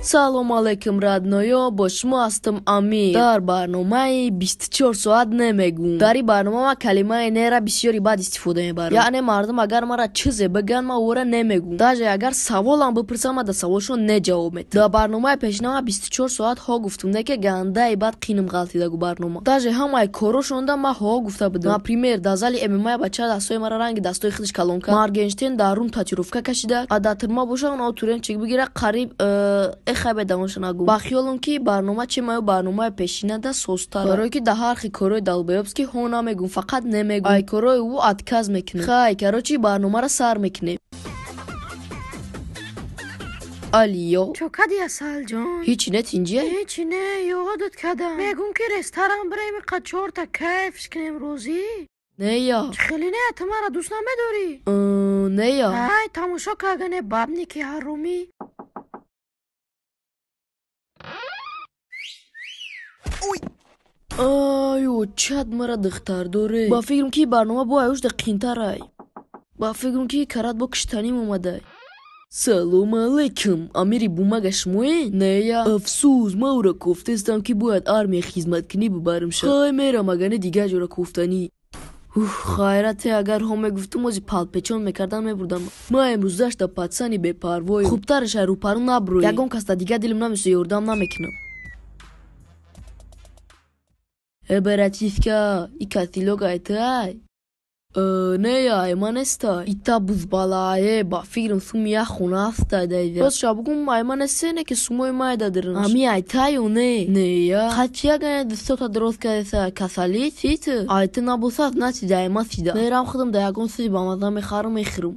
Салом алейкум, родной, бо шумо ҳастам Амир. Дар барномаи 24 соат намегӯм. Дар ин барнома ман калимаи нера бисёри бад истифода мебарам. Яъне мардум агар мара чизе бигӯянд, ман ӯра намегӯм. Даже агар саволам бипурсам, ман дар саволшон не ҷавоб метам. Дар барномаи пешина ман 24 соат ҳо гуфтум, не ки гандаи бад қинам ғалтида гу барнома. Даже ҳамаи корошонда ман ҳо гуфта будам. Например, дар зали ММА бача дастои мара ранги дастои худаш калон кард. Моргенштерн дар рум татуировка кашида. А дар тирма боша он туренчик бигира қариб хабе нагу. Ба хиёлам ки барнома чи маю барномаи пешинада созтара. Барое ки дар ҳар хи корои долбоёбский ҳо намегум, фақат немегум. Ай корои ӯ отказ мекунем. Хай, короче, барномаро сар мекунем. Алиё. Чо кади, Асалҷон? Ҳичи не, тинҷия? Ҳичи не, ёдат кадам. Мегум ки ресторан бирем, иқа чорта кайфш кунем, розӣ? Нея. Чӣ хеле не, ту мара дӯст намедорӣ? Нея. Ай, тамошо кагане, бабники ҳарумӣ. Ай, чад мара духтар доре. Ба фикрам ки барнома бо аюшда қинтарай. Ба фикрам ки карат бо киштаним омадай. Салом алейкум, амири бумага шумое? Нея. Афсӯс, ман ӯра кофтестам ки бояд армия хизматкунӣ бибарам ша. Хай, мерам агане дигар ҷора кофтанӣ. Уф, хайрате, агар ҳо мегуфтум, ози палпечон мекардан мебурдам. Ман имрӯз дашта патсани бепарвоем. Хубтараш ай рӯпарӯ набурӯем. Ягон кас да дигар дилам намесӯ, ёрдам намекунам. Э, братишка, и котелок ай ту ай? Не, ай ман нестай. Ита бузбалае, ба фикрам суми як хона ҳастай даида. Рост ша бугум, ай ман несте, не ки сумои майда дирнаш. Ами ай таю не? Нея. Хати ягане дустота дроз кардеса, касалӣ чи ту? Ай ту набосад, начида ай ман сида. Мерам худам да ягон сиди бамаза мехарам, мехӯрам.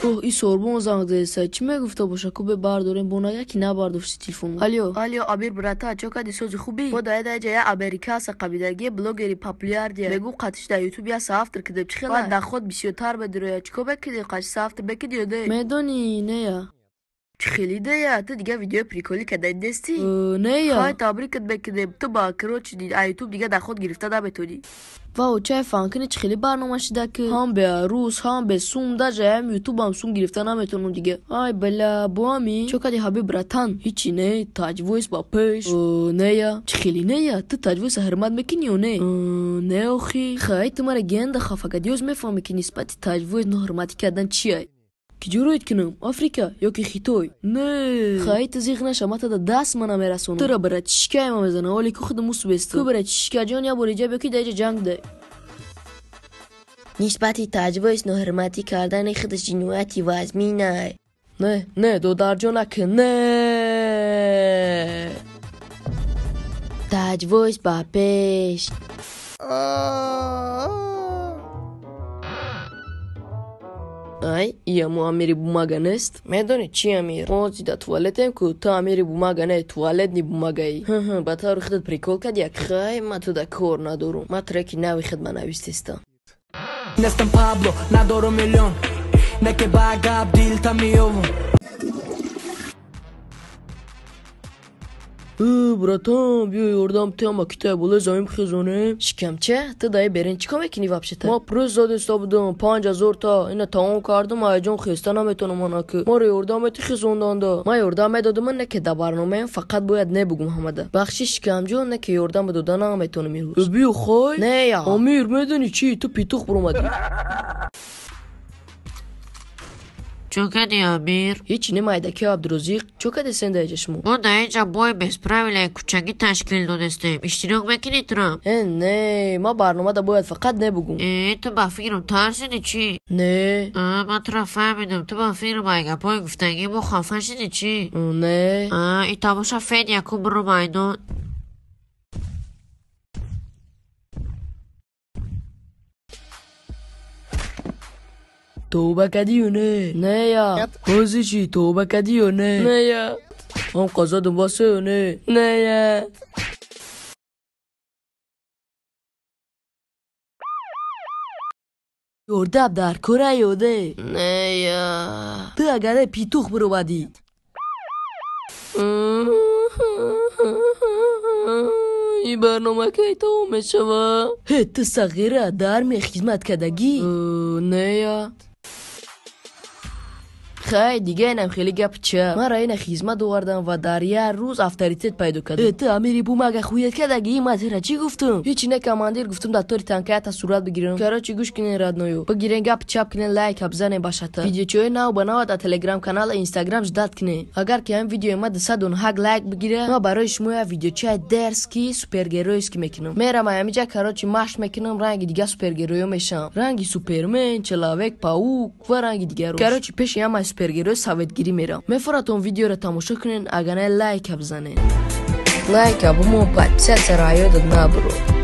Оҳ, и сорбон занг задеса. Чӣ мегуфта боша? Ку бардорем бо нага ки набардошти телефон. Алё, алё, Амир брата, чо кади, сози хубӣ? Бо даеда ҷа я америкаса қабидаги блогери популярдия. Мегу қатиш дар ютуб я саафтр кидеб. Чӣ хела даход бисёртар бедироя. Чӣ ко бекиди? Қатиш саафтр бекиди ё де? Медонӣ, нея. Чӣ хели дея? Ту дига видеои приколӣ кадаи дестӣ? Нея. Хай, табрикат бекидеб. Ту ба короче а ютуб дига даход гирифта наметонӣ. Ва очаи фанкини чӣ хеле барнома шида ки ҳам бе арӯс, ҳам бе сум, даже ҳам ютубам сум гирифта наметонам дига. Ай бля, бо ами чо кади, ҳабиб братан? Ҳичи не, таҷвоис ба пеш. Нея. Чӣ хеле нея? Ту таҷвоиса ҳурмат мекунӣ ё не? Не охи. Хай, ту мара генда хафа кардӣ. Ёз мефаҳмӣ ки нисбати таҷвоис ноҳурматӣ кардан чиай. Ки ҷуроит кунам? Африка ё ки Хитой? Не. Хай, ту зиқ наша, ман тада даст ма намерасонам. Тура братишкаема мезанам, оле ку худам усубестам. Ку братишкаҷон, як бор иҷа биё ки даиҷа ҷанг дай. Нисбати таҷвоиз ноҳурматӣ кардани худаш ҷинояти вазминай. Не, не, додарҷон, накун, не. Таҷвоиз ба пеш. Ай, иямо амири бумага нест? Медонӣ чи, Амир? Мо дар туалетем ку, ту амири бумага не, туалетни бумагаӣ. Ба таври худат прикол кардӣ, як хай, ман туда кор надорум. Ман треки нави худма навистестам. Нестам Пабло, надорум миллион, не ки ба гап дилта меёвум. Э, братан, биё ёрдам те, ама китай болои замин бихезонем. Шикамча, ту даи берин чӣ кор мекунӣ вообще-то? Ма пресс задеста будам, 5000 та. Ина тамом кардам, аяҷон хеста наметонам анаки. Маро ёрдам мети хезонданда? Ман ёрдам медодам, не ки дар барномаям фақат бояд не бугум ҳамада. Бахшиш, шикамҷон, не ки ёрдам дода наметонам имрӯз. Э, биё хай? Нея. Амир, медонӣ чӣ? Ту петух буромадӣ. Чо кади, Амир? Ҳичи не, майдаки Абдурозиқ. Чо кадесен даиҷа шумо? Мо дар инҷа бои без правилаи кӯчагӣ ташкил додестем. Иштирок мекунӣ тура? Э, не, ман барномада бояд фақат не бугум. Э, ту ба фикрам тарсиди чӣ? Не. Ман тура фаҳмидам. Ту ба фикрам ай гапҳои гуфтагии мо хафа шиди чӣ? Не. И тамоша федя ку, биро майдон. Тавба кардӣ ё не? Нея. Ҳозир чӣ, тавба кардӣ ё не? Нея. Ҳам қазадум басе ё не? Нея. Ёрдам дар кора ё не? Нея. Ту агаре петух биромадӣ. Ин барнома кай тамом мешавад? Ҳе, ту сағира дар армия хизмат кардагӣ? Нея. Хай, дига инам хеле гап ча. Мара ина хизмат овардам ва дар як рӯз авторитет пайдо кардам. Э, ту амири бумага хуят кадаги, ма тира чӣ гуфтум? Ҳечи не, командир, гуфтум дар тори танкаята сурат бигирам. Короче, гӯш кунен, родной ё. Бигирен, гап чап кунен, лайк бизанен ба шата. Видеочои нав ба нав дар телеграм канал, инстаграм ждать кунен. Агар ки ҳам видеои ма 201 лайк бигира, ма барои шумо як видеочаи дерзкий супергеройский мекунам. Мерам ҳамиҷа, короче, машқ мекунам, ранги дига супергеройё мешавам. Ранги Супермен, Человек Паук ва ранги дигаро. Короче, пеши ҳамаи супергерой советгирӣ мерам. Мефоратон видеоро тамошо кунен, агар не, лайка бизанен. Лайка бумо, подписаться ра ёдат набуро.